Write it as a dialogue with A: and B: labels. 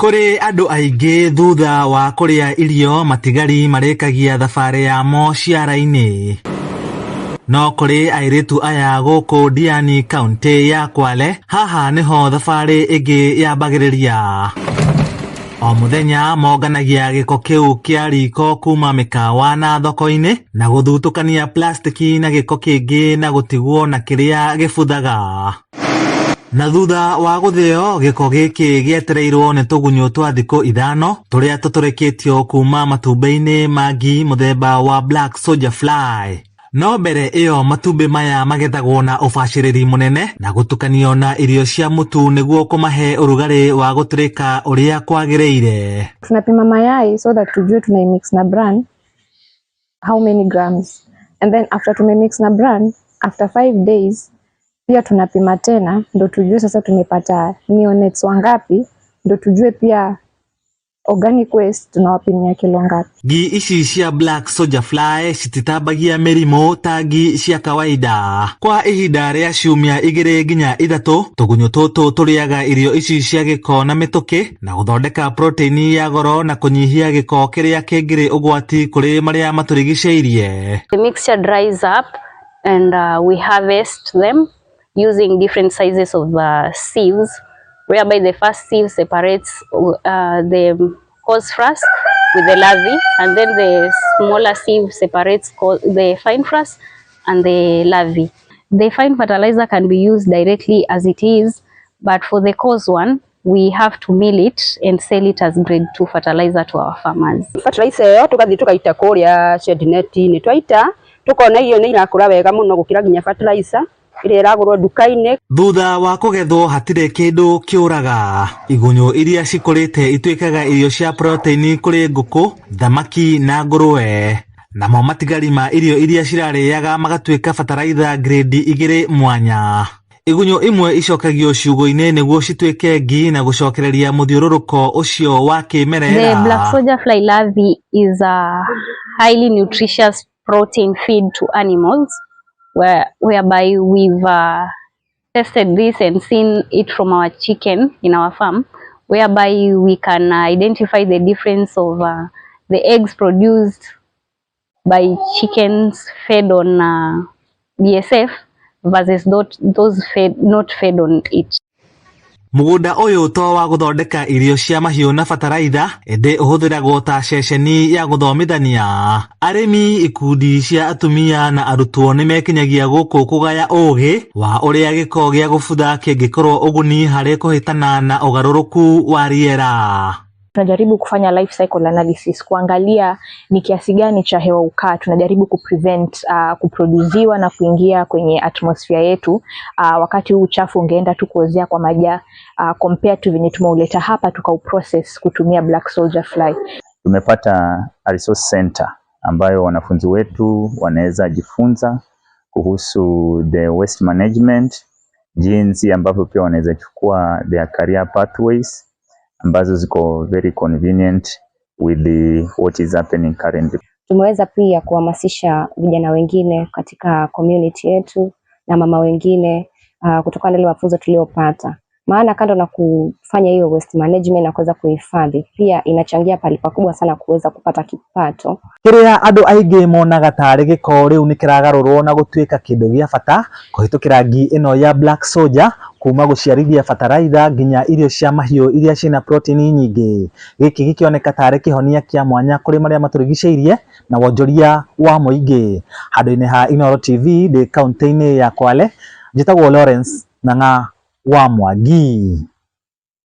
A: Kũrĩ andũ aingĩ thutha wa kũrĩa irio matigari marĩkagia thabarĩ yamo ciara-inĩ. No kũrĩ airĩtu aya gũkũ Diani kaũntĩ ya Kwale, haha nĩho thabarĩ ĩngĩ yambagĩrĩria. O mũthenya monganagia gĩko kĩu kĩa riko kuma mĩkawa na thoko-inĩ na gũthutũkania plastiki na gĩko kĩngĩ na gũtigwo na kĩrĩa gĩbuthaga. Na thutha wa gũthĩo gĩko gĩkĩ gĩetereirwo nĩ tũgunyũ twa thikũ 5 tũrĩa tũtũrĩkĩtio kuma matumbĩ-inĩ ma ngi mũthemba wa black soldier fly. No mbere ĩyo matumbĩ maya magethagwo na ũbacĩrĩri mũnene na gũtukanio na irio cia mũtu nĩguo kũmahe ũrugarĩ wa gũtũrĩka ũrĩa kwagĩrĩire.
B: Tunapima mayai so that tujue tunaimix na bran how many grams, and then after tumemix na bran after 5 days pia tunapima tena ndo tujue sasa tumepata neonates wangapi, ndo tujue pia organic waste tunawapimia kilo ngapi.
A: Ngi ici cia black soldier fly cititambagia mĩrimũ ta ngi cia kawaida. Kwa ihinda rĩa ciumia 2 nginya 3, tũgunyũ tũtũ tũrĩaga irio ici cia gĩko na mĩtũkĩ na gũthondeka proteini ya goro na kũnyihia gĩko kĩrĩa kĩngĩrĩ ũgwati kũrĩ marĩa matũrigicĩirie.
C: The mixture dries up and we harvest them using different sizes of sieves, whereby the first sieve separates the coarse frass with the larvae, and then the smaller sieve separates the fine frass and the larvae. The fine fertilizer can be used directly as it is, but for the coarse one, we have to mill it and sell it as grade 2 fertilizer to our farmers.
D: Fertilizer ĩyo tũgathiĩ tũkaita kũrĩa shed net-inĩ, twaita tũkona irio nĩ irakũra wega mũno gũkĩra nginya fertilizer ĩrĩa ĩragũrwo nduka-inĩ.
A: Thutha wa kũgethwo hatirĩ kĩndũ kĩũraga. Igunyũ iria cikũrĩte ituĩkaga irio cia proteini kũrĩ ngũkũ, thamaki na ngũrwe. Namo matigari ma irio iria cirarĩaga magatuĩka bataraitha grade 2 mwanya. Igunyũ imwe icokagio ciugũ-inĩ nĩguo cituĩke ngi na gũcokereria mũthiũrũrũko ũcio wa kĩmerera.
C: The black soldier fly larvae is a highly nutritious protein feed to animals, whereby we've tested this and seen it from our chicken in our farm, whereby we can identify the difference of the eggs produced by chickens fed on BSF versus those not fed on it.
A: Mũgũnda ũyũ to wa gũthondeka irio cia mahiũ na bataraitha, ĩndĩ ũhũthĩragwo ta ceceni ya gũthomithania. Arĩmi, ikundi cia atumia na arutwo nĩmekinyagia gũkũ kũgaya ũgĩ wa ũrĩa gĩko gĩa gũbutha kĩngĩkorwo ũguni harĩ kũhĩtana na ũgarũrũku wa rĩera.
E: Tunajaribu kufanya life cycle analysis, kuangalia ni kiasi gani cha hewa ukaa tunajaribu kuprevent kuproduziwa na kuingia kwenye atmosphere yetu wakati huu uchafu ungeenda tu kuozea kwa majaa compared to venye tumeuleta hapa tukauprocess kutumia black soldier fly.
F: Tumepata a resource center ambayo wanafunzi wetu wanaweza jifunza kuhusu the waste management, jinsi ambavyo pia wanaweza chukua their career pathways ambazo ziko very convenient with what is happening currently.
G: Tumeweza pia kuhamasisha vijana wengine katika community yetu na mama wengine kutokana na ile mafunzo tuliyopata. Maana kando na kufanya hiyo waste management na kuweza kuhifadhi, pia inachangia pahali pakubwa sana kuweza kupata kipato.
A: Kĩrĩa andũ aingĩ monaga tarĩ gĩko rĩu nĩ kĩragarũrwo na gũtuĩka kĩndũ gĩa bata kũhĩtũkĩra ngi ĩno ya black soldier kuma gũciarithia bataraitha nginya irio cia mahiũ iria ciĩna proteini nyingĩ. Gĩkĩ gĩkĩoneka tarĩ kĩhonia kĩa mwanya kũrĩ marĩa matũrigicĩirie na wonjoria wa mũingĩ. Handũ-inĩ ha Inooro TV ndĩ kaũntĩ-inĩ ya Kwale, njĩtagwo Lawrence Ng'ang'a wa Mwangi.